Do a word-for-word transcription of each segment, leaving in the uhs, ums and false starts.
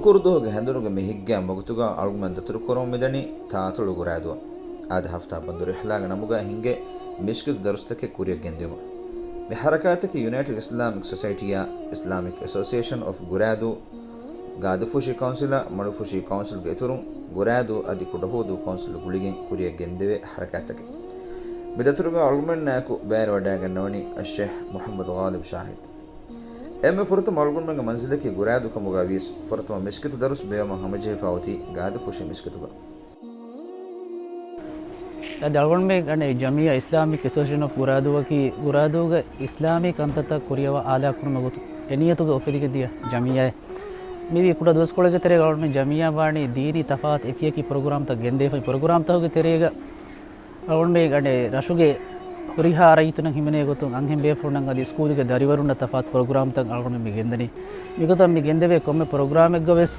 ކުރުދުވަހުގެ ހެނދުނުގެ މި ހިތްގައިމު ވަގުތުގަ އަޅުގަނޑުމެން ދަތުރުކުރަމުން މިދަނީ ތާއަތޮޅު ގުރާދޫއަށް. އާދެ، ހަފްތާ ބަންދު ރިޙްލާގެ ނަމުގައި ހިންގޭ މިސްކިތު ދަރުސްތަކެއް ކުރިއަށް ގެންދިއުމަށް. މި ޙަރަކާތަކީ ޔުނައިޓެޑް އިސްލާމިކް ސޮސައިޓީއާ، އިސްލާމިކް އެސޯސިއޭޝަން އޮފް ގުރާދޫ، ގާދަފޫށި ކައުންސިލާ، މަޑުފުށި ކައުންސިލްގެ އިތުރުން، ގުރާދޫ އަދި ކުޑަހުވަދޫ ކައުންސިލް ގުޅިގެން ކުރިއަށް ގެންދެވޭ ޙަރަކާތްތަކެއް. މި ދަތުރުގަ އަޅުގަނޑާއެކު ބައިވެރިވަޑައިގަންނަވަނީ އައްޝޭޚް މުޙައްމަދު ޣާލިބް ޝާހިދު. އެންމެ ފުރަތަމަ އަޅުގަނޑުމެންގެ މަންޒިލަކީ ގުރާދޫ ކަމުގަ ވިޔަސް، ފުރަތަމަ މިސްކިތު ދަރުސް ބޭއްވުމަށް ހަމަޖެހިފަ އޮތީ ގާދަފޫށި މިސްކިތުގަ. އަދި އަޅުގަނޑުމެން އަނެއް ޖަމިއްޔާ އިސްލާމިކް އެސޯސިއޭޝަން އޮފް ގުރާދޫއަކީ، ގުރާދޫގެ އިސްލާމީ ކަންތައްތައް ކުރިއަށް އާދާކުރުމުގެ ގޮތުން އެ ނިޔަތުގަ އުފެދިގެން ދިޔަ ޖަމިއްޔާއެއް. މިވީ ކުޑަ ދުވަސްކޮޅެއްގެ ތެރޭގަ އަޅުގަނޑުމެން ޖަމިއްޔާ ވާނީ ދީނީ ތަފާތު އެކިއެކި ޕްރޮގްރާމްތައް ގެންދެވިފައި. ޕްރޮގްރާމްތަކުގެ ތެރޭގަ އަޅުގަނޑުމެން އަނެއް ރަށުގެ ހުރިހާ ރައްޔިތުންނަށް ހިމެނޭ ގޮތުން އަންހެން ބޭފުޅުންނަށް އަދި ސްކޫލުގެ ދަރިވަރުންނަށް ތަފާތު ޕްރޮގްރާމްތައް އަޅުގަނޑުމެން މި ގެންދަނީ. މިގޮތަށް މި ގެންދެވޭ ކޮންމެ ޕްރޮގްރާމެއްގަ ވެސް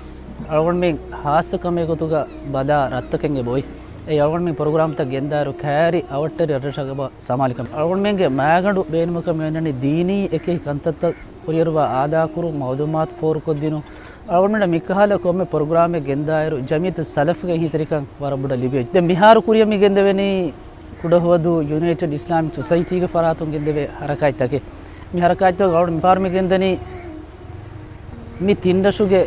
އަޅުގަނޑުމެން ހާއްސަ ކަމެއް ގޮތުގަ ބަލާ ރަށްތަކެއް އެބައޮތް. އެއީ އަޅުގަނޑުމެން ޕްރޮގްރާމްތައް ގެންދާއިރު ކައިރި އަވަށްޓެރި ރަށްރަށަކަށް ސަމާލުކަން. އަޅުގަނޑުމެންގެ މައިގަނޑު ބޭނުމަކަށް މިއޮންނަނީ ދީނީ އެކި ކަންތައްތައް ކުރިއަރުވާ އާދާކުރުން، މައުލޫމާތު ފޯރުކޮށްދިނުން. އަޅުގަނޑަށް މިކަހަލަ ކޮންމެ ޕްރޮގްރާމެއް ގެންދާއިރު، ޖަމިއްޔަތު ސަލަފްގެ އެހީތެރިކަން ވަރަށް ބޮޑަށް ލިބިއޮތް. ދެން މިހާރު ކުރިއަށް މި ގެންދެވެނީ ކުޑަހުވަދޫ ޔުނައިޓެޑް އިސްލާމިކް ސޮސައިޓީގެ ފަރާތުން ގެންދެވޭ ހަރަކާތްތަކެއް. މި ހަރަކާތްތަކުގަ އަޅުގަނޑު މިފަހަރު މި ގެންދަނީ މި ތިން ރަށުގެ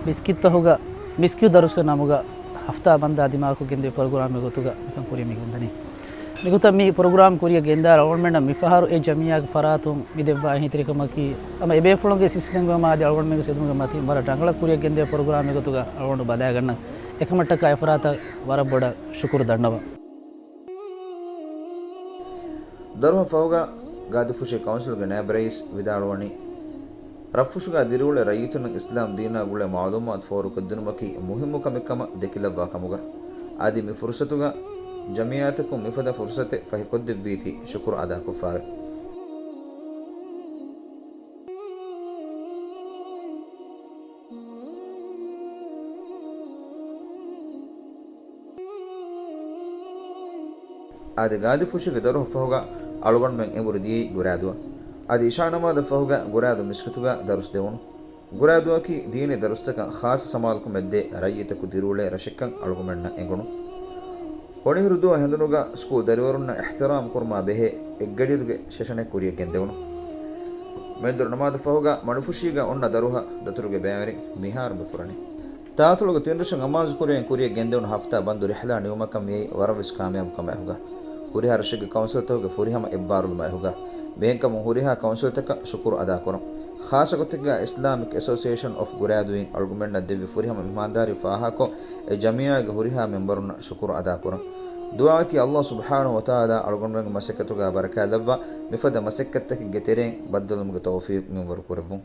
މިސްކިތްތަކުގަ މިސްކިތު ދަރުސްގެ ނަމުގަ ހަފްތާ ބަންދާ ދިމާކޮށް ގެންދެވި ޕްރޮގްރާމެއް ގޮތުގަ މިކަން ކުރިއަށް މި ގެންދަނީ. މިގޮތަށް މި ޕްރޮގްރާމް ކުރިއަށް ގެންދާއިރު އަޅުގަނޑުމެންނަށް މިފަހަރު އެ ޖަމިއްޔާގެ ފަރާތުން މި ދެއްވާ އެހީތެރިކަމަކީ، ހަމަ އެބޭފުޅުންގެ ސިސްޓަމްގަ މާ އަދި އަޅުގަނޑުމެންގެ ސެދުމުގެ މަތިން ވަރަށް ރަނގަޅަށް ކުރިއަށް ގެންދެވޭ ޕްރޮގްރާމެއް ގޮތުގަ އަޅުގަނޑު ބަލާގަންނަން. އެކަމަށްޓަކާ އެފަރާތަށް ވަރަށް ބޮޑަށް ޝުކުރު ދަންނަވަން. ދަރުހަށް ފަހުގަ ގާދަފޫށި ކައުންސިލްގެ ނައިބް ރައީސް ވިދާޅުވަނީ، ރަށްފުށުގަ ދިރިއުޅޭ ރައްޔިތުންނަށް އިސްލާމް ދީނާ ގުޅޭ މައުލޫމާތު ފޯރުކޮށްދިނުމަކީ މުހިއްމު ކަމެއް ކަމަށް ދެކިލައްވާ ކަމުގަ، އަދި މި ފުރުސަތުގަ ޖަމިއްޔާތަކުން މިފަދަ ފުރުސަތެއް ފަހިކޮށްދެއްވީތީ ޝުކުރު އަދާކޮށްފައެވެ. އާދެ، ގާދަފޫށީގެ ދަރުހަށް ފަހުގަ އަޅުގަނޑުމެން އެނބުރި ދިޔައީ ގުރާދޫއަށް. އަދި އިޝާ ނަމާދަށް ފަހުގަ ގުރާދޫ މިސްކިތުގަ ދަރުސް ދެވުނު. ގުރާދޫއަކީ ދީނީ ދަރުސްތަކަށް ޚާއްޞަ ސަމާލުކަމެއްދޭ ރައްޔިތަކު ދިރިއުޅޭ ރަށެއްކަން އަޅުގަނޑުމެންނަށް އެނގުނު. ކޮނިހިރު ދުވަހު ހެނދުނުގަ ސްކޫލް ދަރިވަރުންނަށް އިޙްތިރާމް ކުރުމާ ބެހޭ އެއްގަޑިއިރުގެ ސެޝަނެއް ކުރިއަށް ގެންދެވުނު. މެންދުރު ނަމާދު ފަހުގަ މަޑުފުށީގަ އޮންނަ ދަރުހަށް ދަތުރުގެ ބައިވެރިން މިހާރު މި ފުރަނީ. ތާއަތޮޅުގެ ތިން ރަށުން އަމާޒު ކުރިއަށް ކުރިއަށް ގެންދެވުނު ހަފްތާ ބަންދު ރިޙްލާ ނިމުމަކަށް މިއައީ ވަރަށްވެސް ކާމިޔާބު ކަމާއެކުގަ، ހުރިހާ ރަށެއްގެ ކައުންސިލްތަކުގެ ފުރިހަމަ އެއްބާރުލުމާއެކުގަ، މިހެންކަމުން ހުރިހާ ކައުންސިލްތަކަށް ޝުކުރު އަދާކުރަން. ޚާއްޞަގޮތެއްގަ އިސްލާމިކް އެސޯސިއޭޝަން އޮފް ގުރާދޫއިން އަޅުގަނޑުމެންނަށް ދެއްވި ފުރިހަމަ މެހްމާންދާރީ ފާހަގަކޮށް، އެ ޖަމިއްޔާގެ ހުރިހާ މެމްބަރުންނަށް ޝުކުރު އަދާކުރަން. ދުޢާއަކީ ﷲ ސުބްޙާނަހޫ ވަތަޢާލާ އަޅުގަނޑުމެންގެ މަސައްކަތުގަ ބަރަކާތްލައްވާ، މިފަދަ މަސައްކަތްތަކެއްގެ ތެރެއިން ބައްދަލުވުމުގެ ތައުފީޤު މިންވަރު ކުރެއްވުން.